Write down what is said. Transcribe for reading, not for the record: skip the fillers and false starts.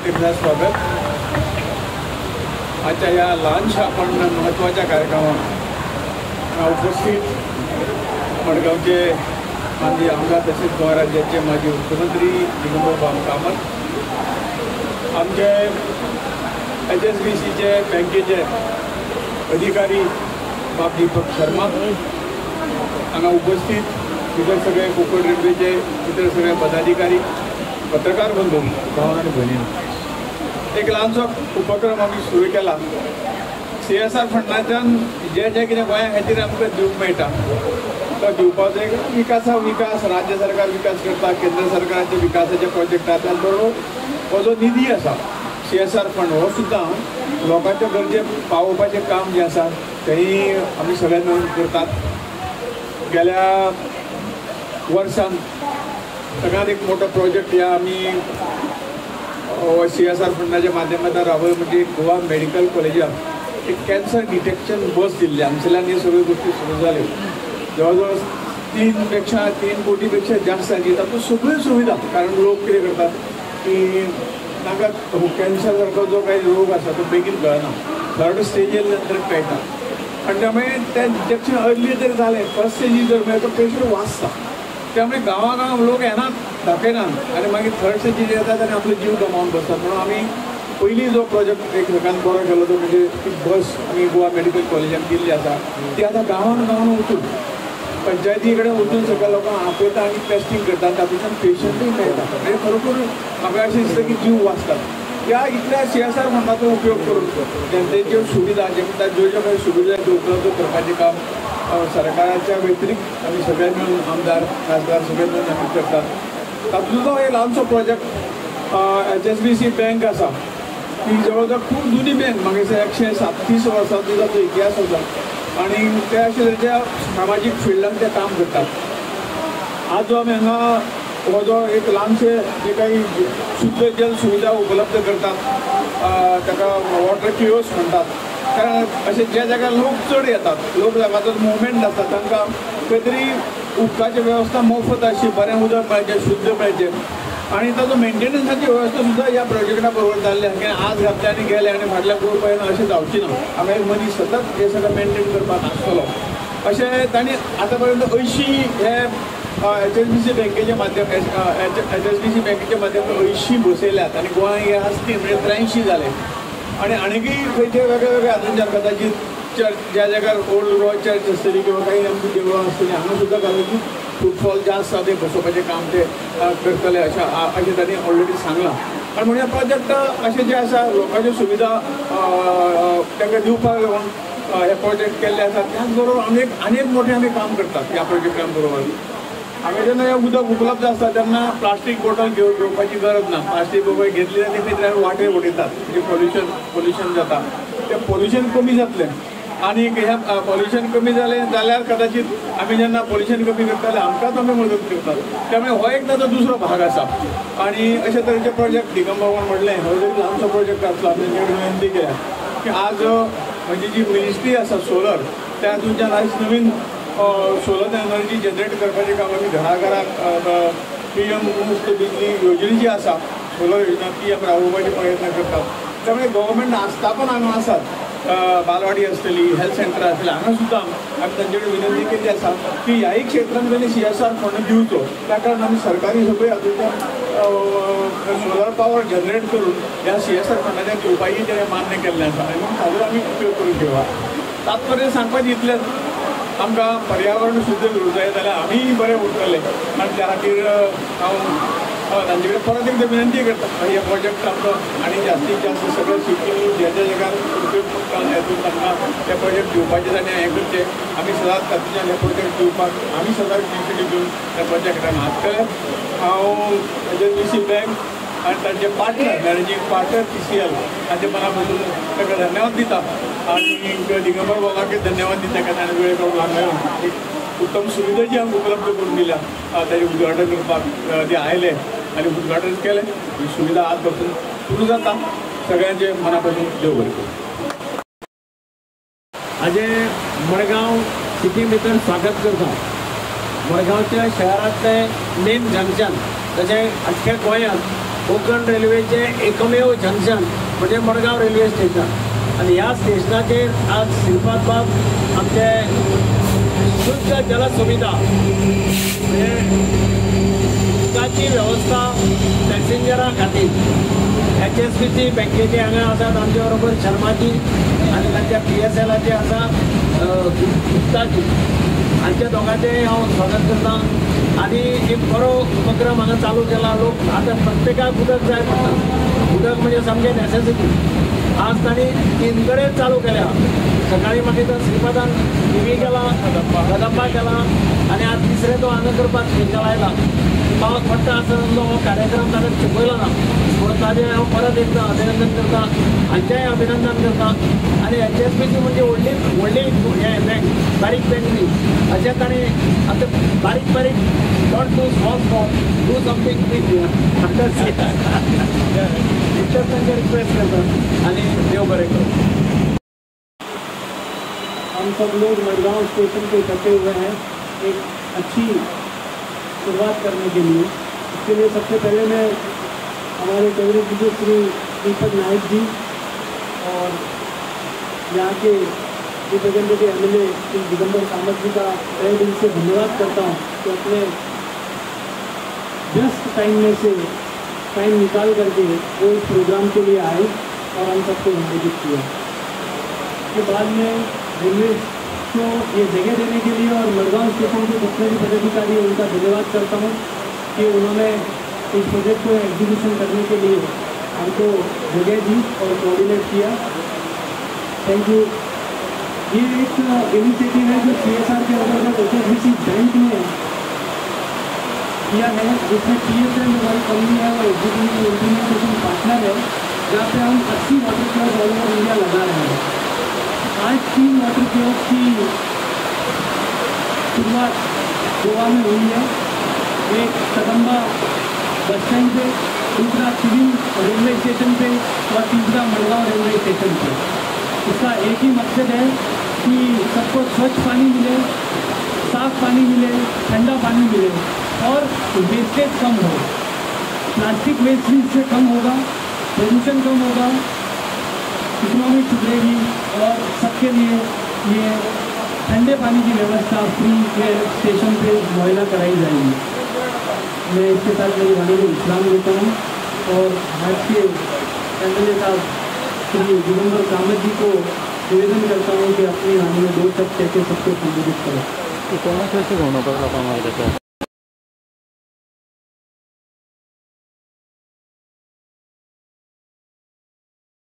एकदा स्वागत। आजच्या ह्या लहानशा पण महत्त्वाच्या कार्यक्रमात उपस्थित मडगावचे माजी आमदार तसेच गोवा राज्याचे माजी मुख्यमंत्री दिगंबर बाब कामत, आमचे HSBCचे बँकेचे अधिकारी बाब दीपक शर्मा हांगा उपस्थित इतर सगळे कोकण रेल्वेचे इतर सगळे पदाधिकारी, पत्रकार बंधू, भाव आणि भयणी, एक ल्हानसो उपक्रम आमी सुरू केला। CSR फंडाच्यान जे जे कितें गोंया खातीर आमकां दिवंक मेळटा तो दिवपाचो एक विकासा विकास राज्य सरकार विकास करता, केंद्र सरकाराचे विकासाचे प्रोजेक्ट आसा, त्याच बरोबर हो जो निधी आसा CSR fund हो सुद्दां लोकांचे गरजे पावोवपाचें काम जें आसा तेंय आमी सगळे मेळून करतात। गेल्या वर्सान सगळ्यात एक मोठो प्रोजेक्ट ह्या आमी CSR फंडाच्या माध्यमांतल्यान राबयलो म्हणजे गोवा मेडिकल कॉलेजाक एक कॅन्सर डिटेक्शन बस दिल्ली। हांगसरल्यान ह्यो सगळ्यो गोश्टी सुरू जाल्यो। जवळ जवळ 3 कोटीपेक्षा जास्त आनी तातूंत सगळ्यो सुविधा, कारण लोक कितें करतात की तांकां कॅन्सर सारको जो काही रोग आसा तो बेगीन कळना, थर्ड स्टेजीर नंतर कळटा आनी त्यामुळे तें डिटेक्शन अर्ली जर जालें, फर्स्ट स्टेजीर जर मेळ्ळें तो पेशंट वाचता। त्यामुळे गांवागांव लोक येनात, दाखयनात आनी मागीर थर्ड स्टेजीर येतात आनी आपलो जीव गमावन बसतात। म्हणून आमी पयलीं जो प्रोजेक्ट एक सगळ्यात बरो केलो तो म्हणजे ती बस आमी गोवा मेडिकल कॉलेजान दिल्ली आसा, ती आतां गांवान गांवान वचून पंचायती कडेन वचून सगळ्या लोकांक आपयता आनी टेस्टींग करता, तातूंतल्यान पेशंटूय मेळटा। म्हणजे खरोखर म्हाका अशें दिसता की जीव वाचतात। ह्या इतल्या CSR फंडाचो उपयोग करून जनतेच्यो सुविधा जे म्हणटा ज्यो ज्यो काही सुविधा त्यो उपलब्ध करपाचें काम सरकाराच्या व्यतिरिक्त आमी सगळे मेळून आमदार खासदार सगळे मेळून आमी करतात। तातूंतलो एक ल्हानसो प्रोजेक्ट HSBC bank आसा, ती जवळ जवळ खूब जुनी बँक, म्हाका दिसता 137 वर्सांचो ताचो इतिहास आसा आनी ते अशे तरेच्या सामाजीक फिल्डान ते काम करतात। आज जो आमी हांगा हो जो एक ल्हानशे जे काही शुद्ध जल सुविधा उपलब्ध करतात ताका वॉटर कियोस्क म्हणटात, कारण अशे ज्या जाग्यार लोक चड येतात, लोक जागाचो मुवमेंट आसता, तांकां खंय तरी उदकाची वेवस्था मोफत आसची, बरें उदक मेळचें, शुद्ध मेळचें आनी ताचो मेंटेनन्साची वेवस्था सुद्दां ह्या प्रोजेक्टा बरोबर जाल्ली आसा। कित्याक आज घातले आनी गेले आनी फाटल्या पळोवपा येना अशें जावचें ना, हांगा एक मनीस सतत हें सगळें मेंटेन करपाक आसतलो। अशें तांणी आतां पर्यंत 80 हे HSBC बँकेच्या माध्यम HSBC बँकेच्या माध्यमांतल्यान 80 बसयल्यात आनी गोंयांत हे आसती म्हणजे 83 जाले आनी आनीकय खंयचे वेगळे वेगळे हातूंतल्यान कदाचित चर्च ज्या जाग्यार ओल्ड गोवा चर्च आसतली किंवा काही आमची देवळां आसतली हांगा सुद्दां कदाचित फुटफॉल जास्त आसा ते बसोवपाचें काम ते करतले अशें अशें तांणी ऑलरेडी सांगलां। आनी म्हणून हे प्रोजेक्ट अशें जे आसा लोकांच्यो सुविधा तांकां दिवपाक लागून हे प्रोजेक्ट केल्ले आसा। त्याच बरोबर आमी आनी एक मोठें आमी काम करतात ह्या प्रोजेक्टा बरोबर। हांगा जेन्ना हें उदक उपलब्ध आसता तेन्ना प्लास्टीक बॉटल घेवपाची गरज ना। प्लास्टीक बॉटल घेतली जाल्यार ती खंय तरी वाटेर उडयतात, म्हणजे पोल्युशन जाता, तें पोल्युशन कमी जातलें आनी हें पोल्युशन कमी जालें जाल्यार कदाचित आमी जेन्ना पोल्युशन कमी करतले आमकांच आमी मदत करतात। त्यामुळे हो एक ताचो दुसरो भाग आसा आनी अशे तरेचे प्रोजेक्ट दिगंबर बाबान म्हणलें हो जरी ल्हानसो प्रोजेक्ट आसलो, आमी तेंचे कडेन विनंती केल्या की आज म्हणजे जी मिनिस्ट्री आसा सोलर त्या हातूंतल्यान आयज नवीन सोलर एनर्जी जनरेट करपाचें काम आमी घराघराक PM मुफ्त बिजली योजना जी आसा सोलर योजना ती आमी राबोवपाचे प्रयत्न करतात। त्यामुळे गव्हर्मेंट आस्थापन हांगा आसात, बालवाडी आसतली, हेल्थ सेंटर आसतली, हांगा सुद्दां आमी तांचे कडेन विनंती केल्ली आसा की ह्याय क्षेत्रांत तांणी CSR fund दिवचो। त्या कारणान आमी सरकारी सगळी हातूंतल्यान सोलर पावर जनरेट करून ह्या CSR फंडाच्यान दिवपाची तेणें मान्य केल्लें आसा आनी म्हणून ताजो आमी उपयोग करून घेवया। तात्पर्य सांगपाचें इतलेंच, आमकां पर्यावरण शुद्ध उरूंक जाय जाल्यार आमीय बरें उरतले आनी त्या खातीर हांव तांचे कडेन परत एकदां विनंती करता हे प्रोजेक्ट आमकां आनी जास्तीत जास्त सगळे सिटी ज्या ज्या जाग्यार उपयोग हेतून तांकां ते प्रोजेक्ट दिवपाचें ताणें हें करचें। आमी सदांच तातूंतल्यान हे प्रोजेक्ट दिवपाक आमी सदांच इनिशिएटीव घेवन त्या प्रोजेक्टान हाडटले। हांव HSBC bank आनी तांचे पार्टनर मॅनेजींग पार्टनर TCL तांचे मना पासून तांकां धन्यवाद दिता आनी दिगंबर बाबाकय धन्यवाद दिता कारण ताणें वेळ काडून हांगा येवन एक उत्तम सुविधा जी आमकां उपलब्ध करून दिल्या ताचें उद्घाटन करपाक ते आयले आनी उद्घाटन केलें। ही सुविधा आज पासून सुरू जाता। सगळ्यांचे मना पासून देव बरें करूं। आजे मडगांव सिटी भितर स्वागत करता। मडगांवच्या शहरांतलें मेन जंक्शन तशें आख्ख्या गोंयांत कोंकण रेल्वेचे एकमेव जंक्शन म्हणजे मडगांव रेल्वे स्टेशन आनी ह्या स्टेशनाचेर आज श्रीपाद बाब आमचे शुद्ध जल सुविधा म्हणजे उदकाची वेवस्था पॅसेंजरां खातीर HSBC बँकेचे हांगा आसात आमचे बरोबर शर्माजी आनी तांच्या PSLाचे आसा गुप्ताजी हांच्या दोगांचें हांव स्वागत करता. आनी एक बरो उपक्रम हांगा चालू केला. लोक आतां प्रत्येकाक उदक जाय पडटा, उदक म्हणजे सामकें नॅसेसिटी. आज तांणी 3 कडेन चालू केल्या. सकाळी मागीर तो श्रीपादान टिवी केला, कदंबा केला आनी आज तिसरें तो हांगा करपाक स्पेशल आयला. पावस पडटा आसतना हो कार्यक्रम ताणें चुकयलो ना म्हणून ताजें हांव परत एकदां अभिनंदन करता, हांचेंय अभिनंदन करता. आनी HSBC म्हणजे व्हडली व्हडली हें बँक, बारीक बँक न्ही. अशें ताणें आतां बारीक बारीक don't do small small, do something big इतलेंच तांकां रिक्वेस्ट करता आनी देव बरें करूं. हम सब लोग मडगांव स्टेशन पे इकट्ठे हुए हैं एक अच्छी शुरुआत करने के लिए। इसके लिए सबसे पहले मैं हमारे कैबिनेट मंत्री श्री दीपक नायक जी और यहाँ K representative MLA Shri Digambar Kamat जी का तहे दिल से धन्यवाद करता हूँ कि अपने व्यस्त टाइम में से टाइम निकाल करके वो इस प्रोग्राम के लिए आए और हम सबको संबोधित किया। इसके बाद में रेलवे को ये जगह देने के लिए और मडगांव स्टेशन के जितने भी पदाधिकारी हैं उनका धन्यवाद करता हूँ कि उन्होंने इस प्रोजेक्ट को एग्जीक्यूशन करने के लिए हमको जगह दी और कोऑर्डिनेट किया। Thank you. ये एक इनिशिएटिव है जो CSR के अंतर्गत HSBC bank ने किया है, जिसमें PSL हमारी कंपनी है और एग्जीक्यूटिव इम्प्लीमेंटेशन पार्टनर है, जहाँ पे हम 80 water kiosk all over India लगा रहे हैं। आज 3 वाटर कियोस्क की शुरुआत गोवा में हुई है। एक कदम्बा बस स्टैंड पे, दूसरा सिविल रेलवे स्टेशन पे और तीसरा मडगांव रेलवे स्टेशन पे। इसका एक ही मकसद है कि सबको स्वच्छ पानी मिले, साफ़ पानी मिले, ठंडा पानी मिले और वेस्टेज कम हो। प्लास्टिक वेस्ट भी इससे कम होगा, प्रदूषण कम होगा, इकोनॉमी सुधरेगी और सबके लिए ये ठंडे पानी की व्यवस्था फ्री के स्टेशन पे मुहैया कराई जाएगी। मैं इसके साथ मेरी वाणी को विश्राम देता हूँ और आज के MLA साहब श्री दिगंबर कामत जी को निवेदन करता हूँ कि अपनी वाणी में 2 शब्द कह के सबको संबोधित करें।